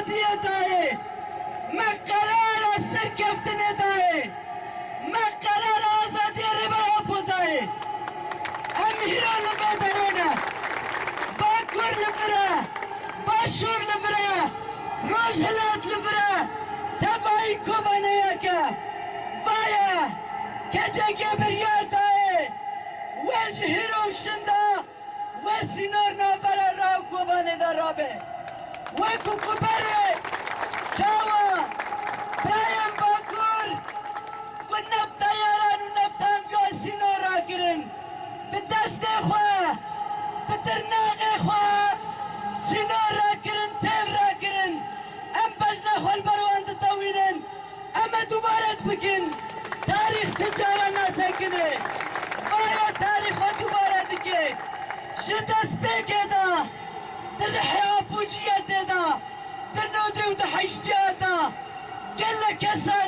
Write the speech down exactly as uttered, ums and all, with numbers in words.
Azadiyê dayê, me qerara serkeftinê dayê, me qerara azadiyê Rêber Apo dayê. Em hîro li vê derê ne. Bakur li vir e, Başûr li vir e, Rojhilat li vir e. Tevayî Kobanê yek e. Vaye, K C K biryar dayê, we ji hîro û şinda we sînor navbera Ra û Kobanê de rabe. Wekî ku berê çawa birayên Bakur ku ne bi teyaran û ne bi tanka sînor rakirin, bi destê xwe, bi tirnaxê xwe sînor rakirin, têl rakirin, em bejna xwe li ber wan ditewînin. Em ê dubare bikin. Tarîx ti cara nasekine. Vayo tarîx xwe dubare dike. Ji destpêkê de, di rihê apûciyetê de, di nodê û di heştiya de, gelek kesa